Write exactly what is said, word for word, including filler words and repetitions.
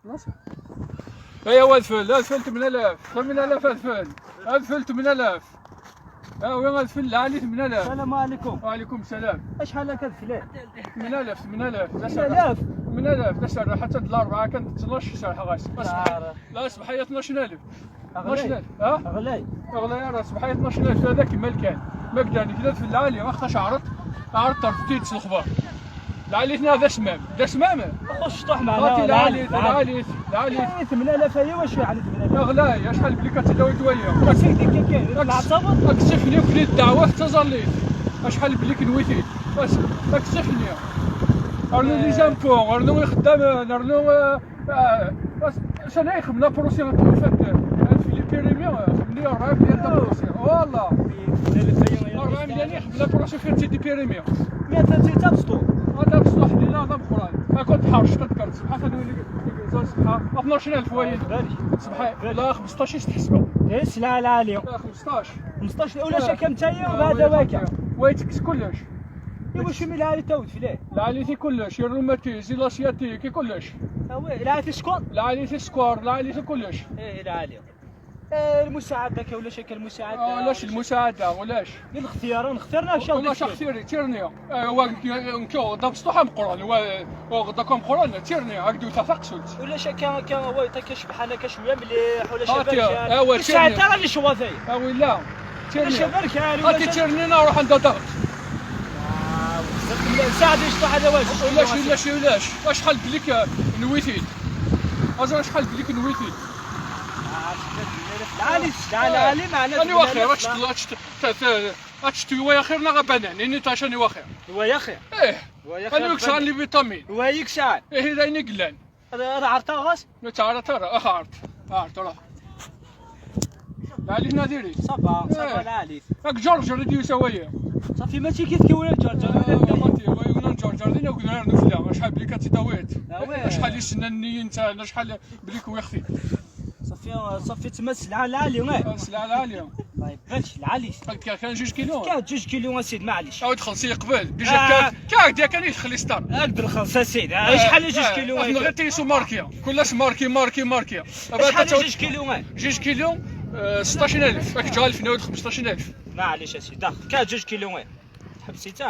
Aya adfel, adfel tmnalaf, tmnalaf adfel, adfel tmnalaf. Awi adfel lɛali tmnalaf. السلام عليكم. وعليكم السلام. Acḥal akka adfel? Tmnalaf, tmnalaf. Tmnalaf? Tmnalaf, d aserreḥ, atan d larebɛa kan, d tnac i serrḥeɣ-as. Aṣbeḥ-, la, aṣbeḥ-aya tnac alef. Tnac alef, ha? Ɣlay. Ɣlay ara, aṣbeḥ-aya tnac alef, hada kmal kan. Ma gdan, kda adfel lɛali, axac ɛreḍ, ɛreḍ terfed-t-id s lexbar. Lɛali-tna d asmam. D asmam? Xus cṭuḥ meɛna. Xaṭi lɛali, lɛali, lɛali. Eh, tmnalaf aya, wacu yeɛni tmnalaf? Ɣlay, acḥal blik ad tt-id-tawiḍ waya. Ad tt-id-tawiḍ, ad tt-id-tawiḍ. Ad tt-id-tawiḍ. Acḥal blik nwit-it. Ad tt-id-tawiḍ. Rnu les impôts, rnu ixeddamen, rnu, eh, Ah, bas, sani ixdem la procédure n tufat, ah, fi les périmés, ah, xdem-iyi rebɛa melyar la procédure. Voilà. Rebɛa melyar ixdem la procédure fi les périmés. مية وثلاثين تاع بسطو. هذا بسطو حلينا، هذا مقران. ما كنت حارش، كنت كرت. سبحان الله، وين يزال سبحان. اثناش ألف وين؟ بالي. سبحان. لا، خمسطاش يستحسبوا. ايش؟ لا، لا، اليوم. لا، خمسطاش. خمسطاش الأولى، آه. شكل تاعي، آه، وهذا وين واكا. تاعي؟ ويتكس كلش. ايوا شو من العالي تاود فلاه؟ العالي في كلش، الروماتيز، الاسياتيك، كلش. آه، وي، العالي في الشكر؟ العالي في السكر، العالي في كلش. ايه، العالي. آه، المساعدة كا ولا شكل المساعدة؟ آه، علاش المساعدة؟ علاش؟ الاختيار، نختارنا شاو ولا داك الشيء. شخصيري، تيرني. آه، هو نكو، داك سطوحة مقران، هو، هو داك مقران، تيرني، هاك دوتا تاكسوت. ولا شكا، كا، هو يعطيك شبحانة كا شوية مليح، ولا شباب هاتي، شان. آه، وي، تيرني. الساعة ترى اللي شوافي. آه، وي، لا. تيرني. شباب كان، ولا هاتي شباب. تيرني، نروح عند دارك. آه، وي، بزاف من الساعة دي شطوحة هذا واش. ولاش، ولاش، ولاش. واش حال بليك، آه، نويتيد؟ أزرا شحال بليك نويتيد؟ العالي، لا، العالي، ما على أنا واخير، لا، راك لا. شت-، راك شت-، ت-، ت-، راك شتي ويا خير نا غبانان، يعني تا شاني واخير. ويا خير. إيه. ويا خير أنا ويك شحال لي فيتامين. وياك شحال. إيه، إذا ينقلان. هذا، هذا عرفت غاس؟ لا، تعال ترى، أخ عرفت. عرفت، راه. العالي ناديري. صافا، صافا إيه. العالي. راك جرجر ديو سوايا. صافي، ماشي كيف كي ولا جرجر. آه، خاطي، وي، ولا جرجر دينا وقلنا نفلا، شحال بلي كتداويت. آه، وي. شحال يسنى النية نتا، شحال بليك ويخفي. صافي، صافي، تما السلعة العالية، آه. السلعة العالية. الله يبارك، العالي. هاك كان جوج كيلو. كان جوج كيلو، أسيد، معليش. عاود خلصي قبل. ديجا آه. كان، كان ديا كان يدخل يستار. هاك بالخلص، أسيد. آه، إيش حال جوج آه، كيلو؟ آه، غير تيسو ماركيا. كلش ماركي، ماركي، ماركي. إيش حال جوج كيلو؟ جوج كيلو، آه، ستاش ألف. هاك جا ألف نود خمسطاش ألف. معليش، أسيد. آه، كان جوج كيلو. حبسي تا.